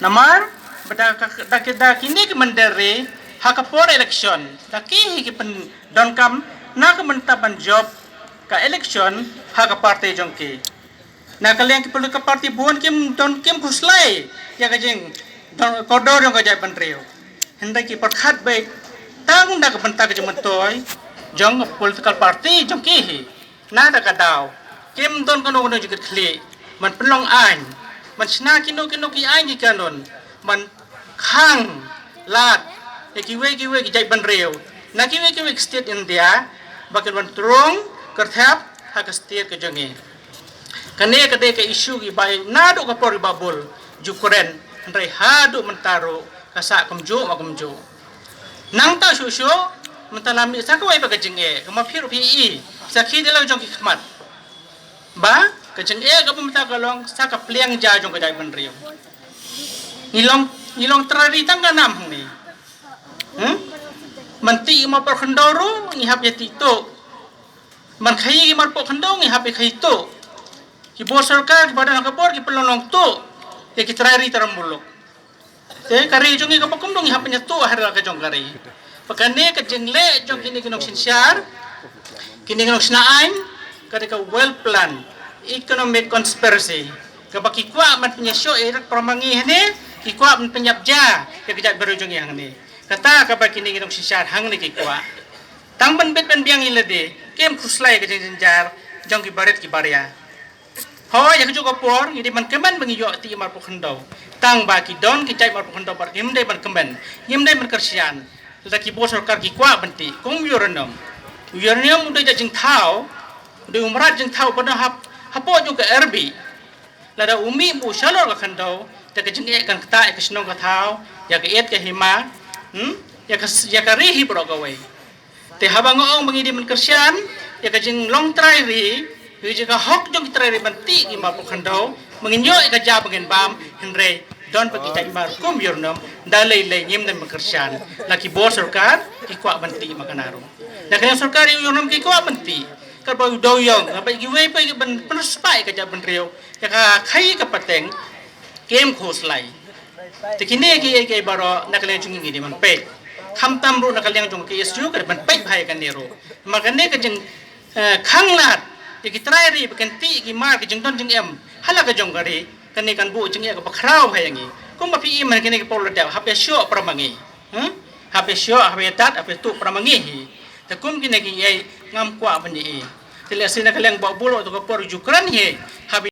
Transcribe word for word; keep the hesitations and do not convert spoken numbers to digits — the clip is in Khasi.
Namar ba da ka, da ki, da kine ki mynder ri ha ka por election, da ki hi ki pyndonkam na ka bynta ban jop ka election ha ka party jong ki. Na ka liang ki political party bun kim don, kim khuslai ïa ka jingdon kordor jong ka jaitbynriew. Hynrei ki pyrkhat beit tang da ka bynta ka jingmyntoi jong ka political party jong ki hi. Na da ka daw kim don kano kano jingkitkhlieh ban pynlong aiñ, ban shna kino kino ki aiñ ki kanun, ban khang lad ïa kiwei kiwei ki jaitbynriew na kiwei kiwei ki state India ba kin wan trung kyrthep ha ka state ka jong ngi. Kane ka dei ka issue kiba naduh ka por kiba bul ju kren, hynrei haduh mynta ruh ka sah kumjuh ma kumjuh. Nangta shuh shuh mynta la mih sa kawei pat ka jingeh kaba phi ruh phi i, sakhi da la jong ki khmat ba ka jingeh kaba mynta ka long sa ka pliang ja jong ka jaitbynriew. Ngi long, ngi long trai ri tang ka nam hangne. Hmm? Ban tih ki marpoh khyndew ruh ngi hap ïa tih tuh. Ban khaii ki marpoh khyndew ngi hap ïa khaii tuh. Ki bor sorkar kiba don ha ka bor ki pynlong long tuh ïa ki trai ri trai muluk. Te ka ri jong ngi kaba kumno ngi hap ban ïa tuh ha la ka jong ka ri. Ba kane ka jingleh jong kine ki nongsynshar, kine ki nongsynshar aiñ, ka dei ka well plan economic conspiracy kaba ki kwah ban pynïashoh ïa para ma ngi hangne, ki kwah ban pynïap ja ïa ka jaitbynriew jong ngi hangne. Kata kaba kine ki nongsynshar hangne ki kwah. Tang ban bit ban biang ïa lade, kim khuslai ka jingjynjar jong ki barit ki baria. Hooid, ha kajuh ka por ngi dei ban kmen ba ngi ïoh tih marpoh khyndew. Tang ba ki don ki jait marpoh khyndew bad ngim dei ban kmen, ngim dei ban kyrshan. Lada ki bor sorkar ki kwah ban tih kum uranium. Uranium u dei jait jingthaw, u dei u mrad jingthaw ba don hap, hapoh jong ka R B. Lada u mih u shalor ka khyndew, te ka jingeh kan ktah ïa ka shnong ka thaw, ïa ka ïit ka hima, hmm? Ïa ka, ïa ka ri hi baroh kawei. Te haba nga ong ba ngi dei ban kyrshan ïa ka jinglong trai ri, ïa ka hok jong ki trai ri ban tih ki marpoh khyndew, ba ngin ïoh ïa ka ja ba ngin bam, hynrei don pat ki jait mar kum uranium, da lei lei ngim dei ban kyrshan. La ki bor sorkar ki kwah ban tih ma kane ruh. Da ka liang sorkar ïa u uranium ki kwah ban tih. Katba u dei u ïong, haba kiwei pat ki ban pynspah ïa ka jaitbynriew, ïa ka khaii ka pateng, kim khuslai. Te kine kiei kiei baroh na ka liang jong ngi ngi dei ban peit. Khamtam ruh na ka liang jong ka K S U ka dei ban peit bha ïa kane ruh. Namar kane ka jing, eh, khang lad ïa ki trai ri ba kin tih ki mar ki jingdon jingem ha la ka jong ka ri, kane kan buh jingeh kaba khraw bha ïa ngi. Kumba phi i man kine ki por la dep, hap ïa shoh para ma ngi. Hmm? Hap ïa shoh, hap ïa tad, hap ïa tuh para ma ngi hi. Te kum kine kiei ngam kwah ban ïa i. Te lehse na ka liang ba bul, to ka por ju kren hi. Hap